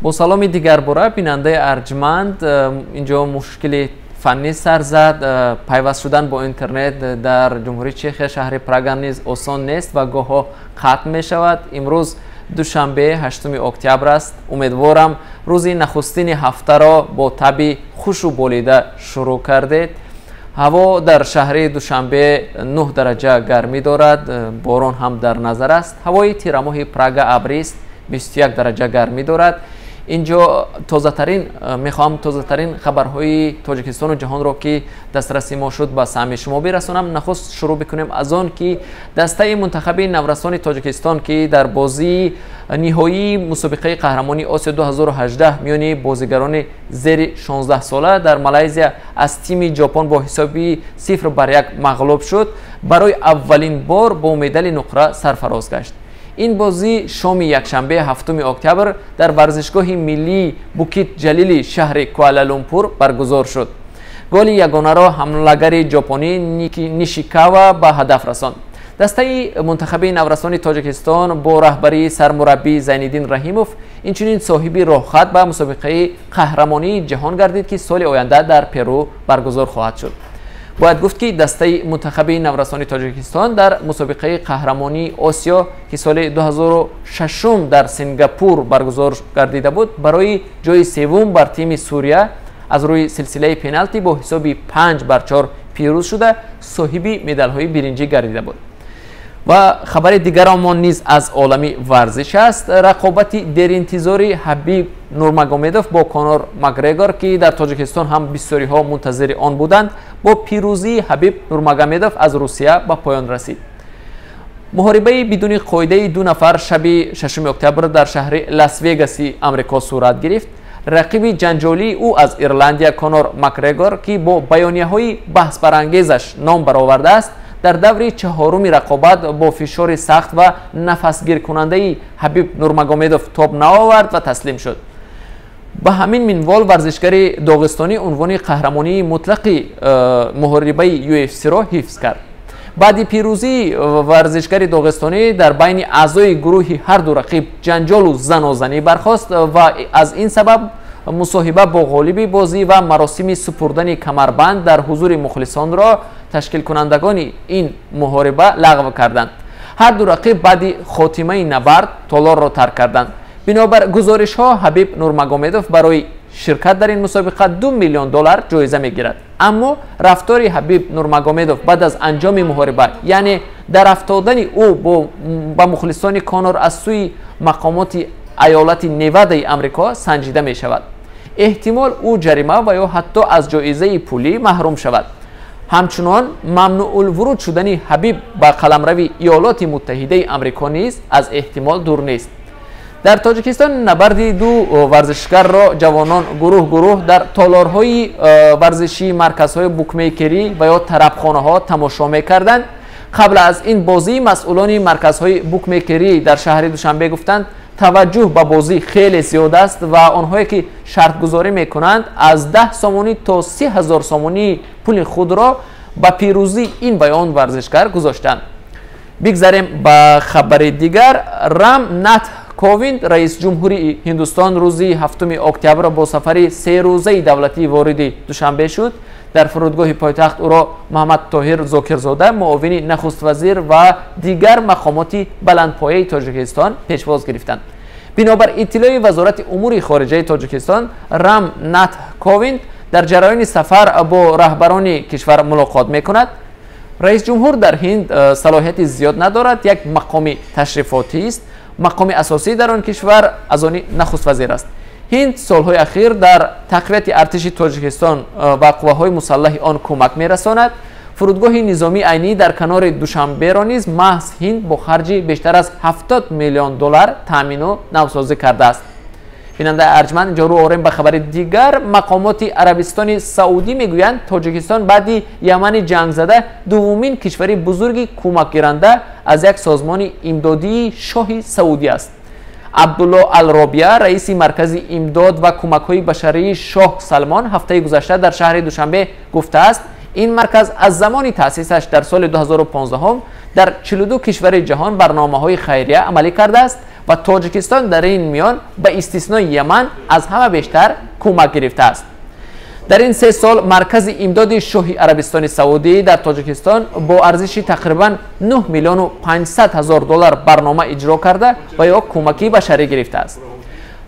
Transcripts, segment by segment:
Бо саломи дигарбора, бинандаи арҷманд. Инҷо мушкили фаннӣ сар зад. Пайваст шудан бо интернет дар Ҷумҳурии Чехия, шаҳри Прага низ осон нест ва гоҳҳо қатъ мешавад. Имрӯз душанбе, 8 октябр аст. Умедворам, рӯзи нахустини ҳафтаро бо таби хушу болида шурӯъ кардед. Ҳаво дар шаҳри Душанбе 9 дараҷа гармӣ дорад, борон ҳам дар назар аст. Ҳавои тирамоҳи Прага абрист, 21 дараҷа гармӣ дорад. Инҷо тозатарин, мехоҳам тозатарин хабарҳои Тоҷикистону ҷаҳонро, ки дастраси мо шуд, ба самъи шумо бирасонам. Нахуст шурӯъ бикунем аз он, ки дастаи мунтахаби наврасони Тоҷикистон, ки дар бозии ниҳоии мусобиқаи қаҳрамонии Осиё 2018 миёни бозигарони зери 16 сола дар Малайзия аз тими Ҷопон бо ҳисоби 0-1 мағлуб шуд, барои аввалин бор бо медали нуқра сарфароз гашт. Ин бозӣ шоми якшанбе, 7 октябр дар варзишгоҳи миллии Букит Ҷалили шаҳри Куалалумпур баргузор шуд. Голи ягонаро ҳамлагари ҷопонӣ Нишикава ба ҳадаф расонд. Дастаи мунтахаби наврасони Тоҷикистон бо раҳбарии сармураббӣ Зайниддин Раҳимов инчунин соҳиби роҳхат ба мусобиқаи қаҳрамонии ҷаҳон гардид, ки соли оянда дар Перу баргузор хоҳад шуд. Бояд гуфт, ки дастаи мунтахаби наврасони Тоҷикистон дар мусобиқаи қаҳрамонии Осиё, ки соли 2006 дар Сингапур баргузор гардида буд, барои ҷои севум бар тими Сурия аз рӯи силсилаи пеналти бо ҳисоби 5-4 пирӯз шуда, соҳиби медалҳои биринҷӣ гардида буд. Ва хабари дигарамон низ аз олами варзиш аст. Рақобати деринтизори Ҳабиб Нурмагомедов бо Конор Макгрегор, ки дар Тоҷикистон ҳам бисёриҳо мунтазири он буданд, бо пирӯзии Ҳабиб Нурмагомедов аз Русия ба поён расид. Муҳорибаи бидуни қоидаи ду нафар шаби 6 октябр дар шаҳри Лас-Вегаси Амрико сурат гирифт. Рақиби ҷанҷолии ӯ аз Ирландия Конор Макгрегор, ки бо баёнияҳои баҳсбарангезаш ном баровардааст, дар даври чаҳоруми рақобат бо фишори сахт ва нафасгиркунандаи Ҳабиб Нурмагомедов тоб наовард ва таслим шуд. Ба ҳамин минвол варзишгари доғистонӣ унвони қаҳрамонии мутлақи муҳорибаи UFC-ро ҳифз кард. Баъди пирӯзии варзишгари доғистонӣ дар байни аъзои гурӯҳи ҳарду рақиб ҷанҷолу занозанӣ бархост ва аз ин сабаб мусоҳиба бо ғолиби бозӣ ва маросими супурдани камарбанд дар ҳузури мухлисонро ташкилкунандагони ин муҳориба лағв карданд. Ҳарду рақиб баъди хотимаи набард толорро тарк карданд. Бинобар гузоришҳо, Ҳабиб Нурмагомедов барои ширкат дар ин мусобиқа 2 миллион доллар ҷоиза мегирад. Аммо рафтори Ҳабиб Нурмагомедов баъд аз анҷоми муҳориба, яъне дарафтодани ӯ ба мухлисони Конор, аз сӯи мақомоти аёлати Невадаи Амрико санҷида мешавад. Эҳтимол, ӯ ҷарима ва ё ҳатто аз ҷоизаи пулӣ маҳрум шавад. Ҳамчунон мамнӯъулвуруд шудани Ҳабиб ба қаламрави Иёлоти Муттаҳидаи Амрико низ аз эҳтимол дур нест. Дар Тоҷикистон набарди ду варзишгарро ҷавонон гурӯҳ гурӯҳ дар толорҳои варзишӣ, марказҳои букмекерӣ ва ё тарабхонаҳо тамошо мекарданд. Қабл аз ин бозӣ масъулони марказҳои букмекерӣ дар шаҳри Душанбе гуфтанд, таваҷҷӯҳ ба бозӣ хеле зиёд аст ва онҳое ки шартгузорӣ мекунанд, аз 10 сомонӣ то 30 000 сомонии пули худро ба пирӯзии ин ва он варзишгар гузоштанд. Бигзарем ба хабари дигар. Рам Нат Ковинд, раис ҷумҳурии Ҳиндустон, рӯзи 7 октябр бо сафари серӯзаи давлатӣ вориди Душанбе шуд. Дар фурудгоҳи пойтахт ӯро Муҳаммад Тоҳир Зокирзода, муовини нахуствазир, ва дигар мақомоти баландпояи Тоҷикистон пешвоз гирифтанд. Бинобар иттилои Вазорати умури хориҷаи Тоҷикистон, Рам Нат Ковинд дар ҷараёни сафар бо раҳбарони кишвар мулоқот мекунад. Раис ҷумҳур дар Ҳинд салоҳияти зиёд надорад, як мақоми ташрифотист. Мақоми асосӣ дар он кишвар аз они нахуствазир аст. Ҳинд солҳои ахир дар тақвияти артиши Тоҷикистон ва қувваҳои мусаллаҳи он кӯмак мерасонад. Фурудгоҳи низомии Айнӣ дар канори Душанберо низ маҳз Ҳинд бо харҷи бештар аз 70 миллион доллар таъмину навсозӣ кардааст. Бинандаи арҷманд, инҷо рӯ орем ба хабари дигар. Мақомоти Арабистони Саудӣ мегӯянд, Тоҷикистон баъди Ямани ҷангзада дуввумин кишвари бузурги кӯмакгиранда аз як созмони имдодии шоҳи Саудӣ аст. Абдулло Алробия, раиси маркази имдод ва кӯмакҳои башарии шоҳ Салмон, ҳафтаи гузашта дар шаҳри Душанбе гуфтааст. Ин марказ аз замони таъсисаш дар соли 2015 дар 42 кишвари ҷаҳон барномаҳои хайрия амалӣ кардааст ва Тоҷикистон дар ин миён ба истиснои Яман аз ҳама бештар кӯмак гирифтааст. Дар ин 3 сол маркази имдоди шоҳи Арабистони Саудӣ дар Тоҷикистон бо арзиши тақрибан 9 миллиону 500 ҳазор доллар барнома иҷро карда ва ё кӯмаки башарӣ гирифтааст.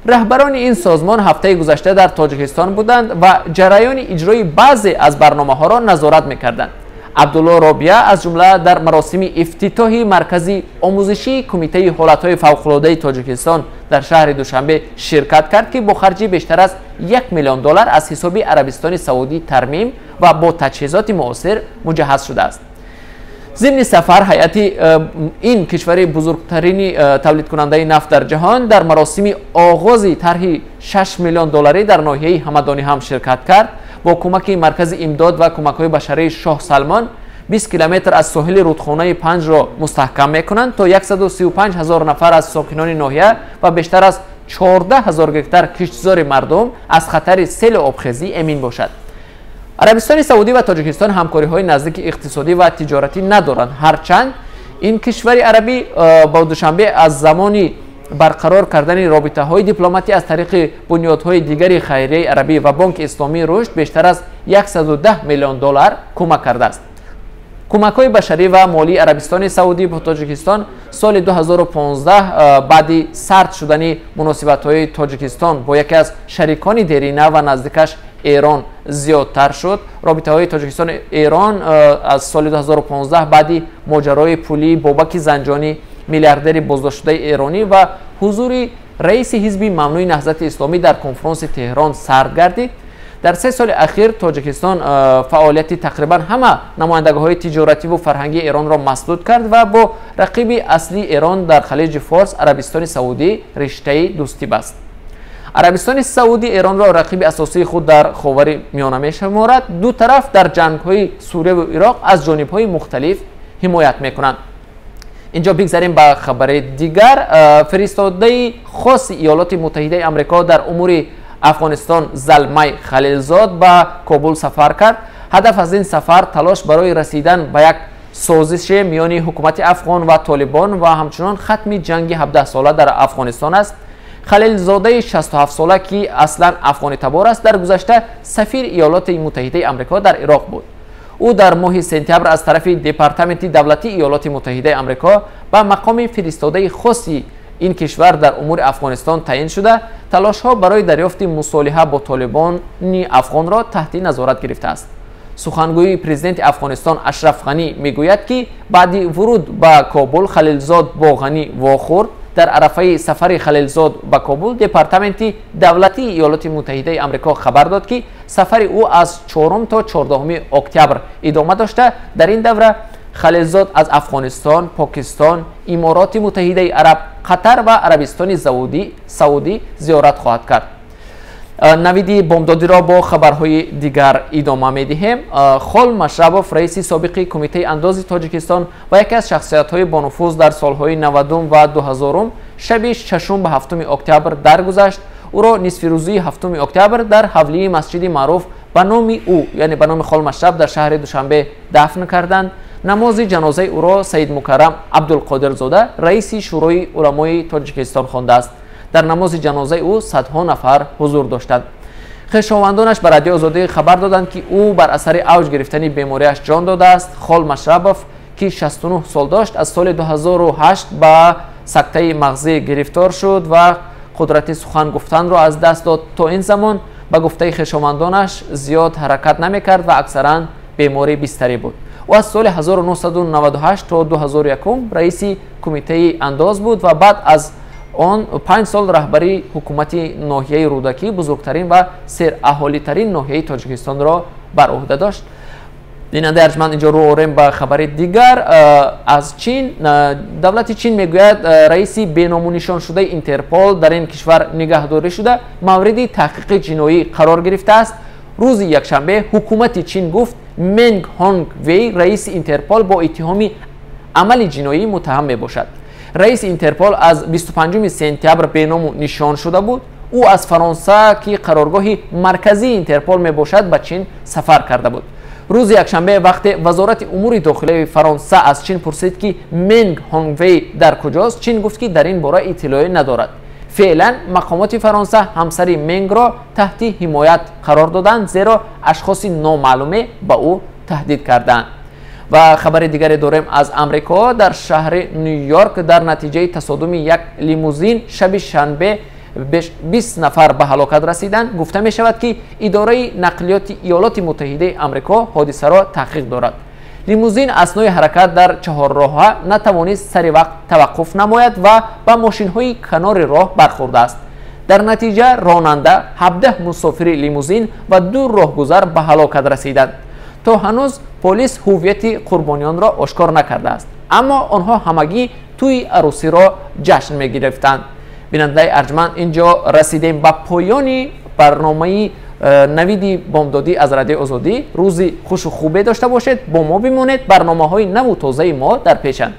Раҳбарони ин созмон ҳафтаи гузашта дар Тоҷикистон буданд ва ҷараёни иҷрои баъзе аз барномаҳоро назорат мекарданд. Абдулло Робия аз ҷумла дар маросими ифтитоҳи маркази омӯзишии Кумитаи ҳолатҳои фавқулодаи Тоҷикистон дар шаҳри Душанбе ширкат кард, ки бо харҷи бештар аз 1 миллион доллар аз ҳисоби Арабистони Саудӣ тармим ва бо таҷҳизоти муосир муҷаҳҳаз шудааст. Зимни сафар ҳайати ин кишвари бузургтарини тавлидкунандаи нафт дар ҷаҳон дар маросими оғози тарҳи 6 миллион долларӣ дар ноҳияи Ҳамадонӣ ҳам ширкат кард. Бо кӯмаки маркази имдод ва кӯмакҳои башарии шоҳ Салмон 20 километр аз соҳили рудхонаи Панҷро мустаҳкам мекунанд, то 135 ҳазор нафар аз сокинони ноҳия ва бештар аз 14 ҳазор гектар киштзори мардум аз хатари селу обхезӣ эмин бошад. Арабистони Саудӣ ва Тоҷикистон ҳамкориҳои наздики иқтисодӣ ва тиҷоратӣ надоранд. Ҳарчанд ин кишвари арабӣ ба Душанбе аз замони барқарор кардани робитаҳои дипломатӣ аз тариқи бунёдҳои дигари хайрияи арабӣ ва Бонки Исломии рушд бештар аз 110 миллион доллар кӯмак кардааст. Кӯмакҳои башарӣ ва молии Арабистони Саудӣ ба Тоҷикистон соли 2015 баъди сард шудани муносибатҳои Тоҷикистон бо яке аз шарикони дерина ва наздикаш Эрон зиёдтар шуд. Робитаҳои Тоҷикистону Эрон аз соли 2015 баъди моҷарои пулии Бобаки Занҷонӣ, миллиардери боздоштшудаи эронӣ ва ҳузури раиси ҳизби мамнӯи Наҳзати Исломӣ дар конфронси Теҳрон сард гардид. Дар 3 соли ахир Тоҷикистон фаъолияти тақрибан ҳама намояндагиҳои тиҷоративу фарҳангии Эронро масдуд кард ва бо рақиби аслии Эрон дар Халиҷи Форс, Арабистони Саудӣ, риштаи дӯстӣ баст. Арабистони Саудӣ Эронро рақиби асосии худ дар Ховари Миёна мешуморад. Ду тараф дар ҷангҳои Сурияву Ироқ аз ҷонибҳои мухталиф ҳимоят мекунанд. Инҷо бигзарем ба хабари дигар. Фиристодаи хоси Иёлоти Муттаҳидаи Амрико дар умури Афғонистон Залмай Халилзод ба Кобул сафар кард. Ҳадаф аз ин сафар талош барои расидан ба як созише миёни ҳукумати афғон ва толибон ва ҳамчунон хатми ҷанги 17сола дар Афғонистон аст. Халилзодаи 67сола, ки аслан афғонитабор аст, дар гузашта сафири Иёлоти Муттаҳидаи Амрико дар Ироқ буд. Ӯ дар моҳи сентябр аз тарафи Департаменти давлатии Иёлоти Муттаҳидаи Амрико ба мақоми фиристодаи хоси ин кишвар дар умури Афғонистон таъин шуда, талошҳо барои дарёфти мусолиҳа бо толибони афғонро таҳти назорат гирифтааст. Сухангӯи президенти Афғонистон Ашраф Ғанӣ мегӯяд, ки баъди вуруд ба Кобул Халилзод бо Ғанӣ вохӯрд. Дар арафаи сафари Халилзод ба Кобул Департаменти давлатии Иёлоти Муттаҳидаи Амрико хабар дод, ки сафари ӯ аз 4 то 14 октябр идома дошта, дар ин давра Халилзод аз Афғонистон, Покистон, Имороти Муттаҳидаи Араб, Қатар ва Арабистони Саудӣ зиёрат хоҳад кард. Навиди бомдодиро бо хабарҳои дигар идома медиҳем. Хол Машрабов, раиси собиқи Кумитаи андози Тоҷикистон ва яке аз шахсиятҳои бонуфуз дар солҳои 90 ва 2000, шаби 6 ба 7 октябр даргузашт. Ӯро нисфирӯзии 7 октябр дар ҳавлии масҷиди маъруф ба номи ӯ, яъне ба номи Хол Машраб, дар шаҳри Душанбе дафн карданд. Намози ҷанозаи ӯро Саид Мукаррам Абдулқодирзода, раиси Шӯрои уламои Тоҷикистон, хондааст. Дар намози ҷанозаи ӯ садҳо нафар ҳузур доштанд. Хешовандонаш ба Радиои Озодӣ хабар доданд, ки ӯ бар асари авҷ гирифтани бемориаш ҷон додааст. Хол Машрабов, ки 69 сол дошт, аз соли 2008 ба сактаи мағзӣ гирифтор шуд ва қудрати сухан гуфтанро аз даст дод. То ин замон, ба гуфтаи хешовандонаш, зиёд ҳаракат намекард ва аксаран бемори бистарӣ буд. Ӯ аз соли 1998 то 2001 раиси Кумитаи андоз буд ва баъд аз он 5 сол раҳбари ҳукумати ноҳияи Рӯдакӣ, бузургтарин ва сераҳолитарин ноҳияи Тоҷикистонро бар ӯҳда дошт. Бинандаи арҷманд, инҷо рӯ орем ба хабари дигар аз Чин. Давлати Чин мегӯяд, раиси беномунишоншудаи Интерпол дар ин кишвар нигаҳдорӣ шуда, мавриди таҳқиқи ҷиноӣ қарор гирифтааст. Рӯзи якшанбе ҳукумати Чин гуфт, Менг Ҳонг Вей, раиси Интерпол, бо иттиҳоми амали ҷиноӣ муттаҳам мебошад. Раиси Интерпол аз 25 сентябр беному нишон шуда буд. Ӯ аз Фаронса, ки қароргоҳи марказии Интерпол мебошад, ба Чин сафар карда буд. Рӯзи якшанбе вақте Вазорати умури дохилаи Фаронса аз Чин пурсид, ки Менг Ҳонгвей дар куҷост, Чин гуфт, ки дар ин бора иттилоъе надорад. Феълан мақомоти Фаронса ҳамсари Менгро таҳти ҳимоят қарор доданд, зеро ашхоси номаълуме ба ӯ таҳдид карданд. Ва хабари дигаре дорем аз Амрико. Дар шаҳри Ню-Йорк дар натиҷаи тасодуми як лимузин шаби шанбе беш 20 нафар ба ҳалокат расиданд. Гуфта мешавад, ки идораи нақлиёти Иёлоти Муттаҳидаи Амрико ҳодисаро таҳқиқ дорад. Лимузин аснои ҳаракат дар чаҳорроҳа натавонист сари вақт таваққуф намояд ва ба мошинҳои канори роҳ бархӯрдааст. Дар натиҷа ронанда, 17 мусофири лимузин ва ду роҳгузар ба ҳалокат расиданд. То ҳанӯз полис ҳуввияти қурбониёнро ошкор накардааст, аммо онҳо ҳамагӣ тӯи арӯсиро ҷашн мегирифтанд. Бинандаи арҷманд, ин ҷо расидем ба поёни барномаи Навиди бомдодӣ аз Радиои Озодӣ. Рӯзи хушу хубе дошта бошед, бо мо бимонед, барномаҳои наву тозаи мо дар пешанд.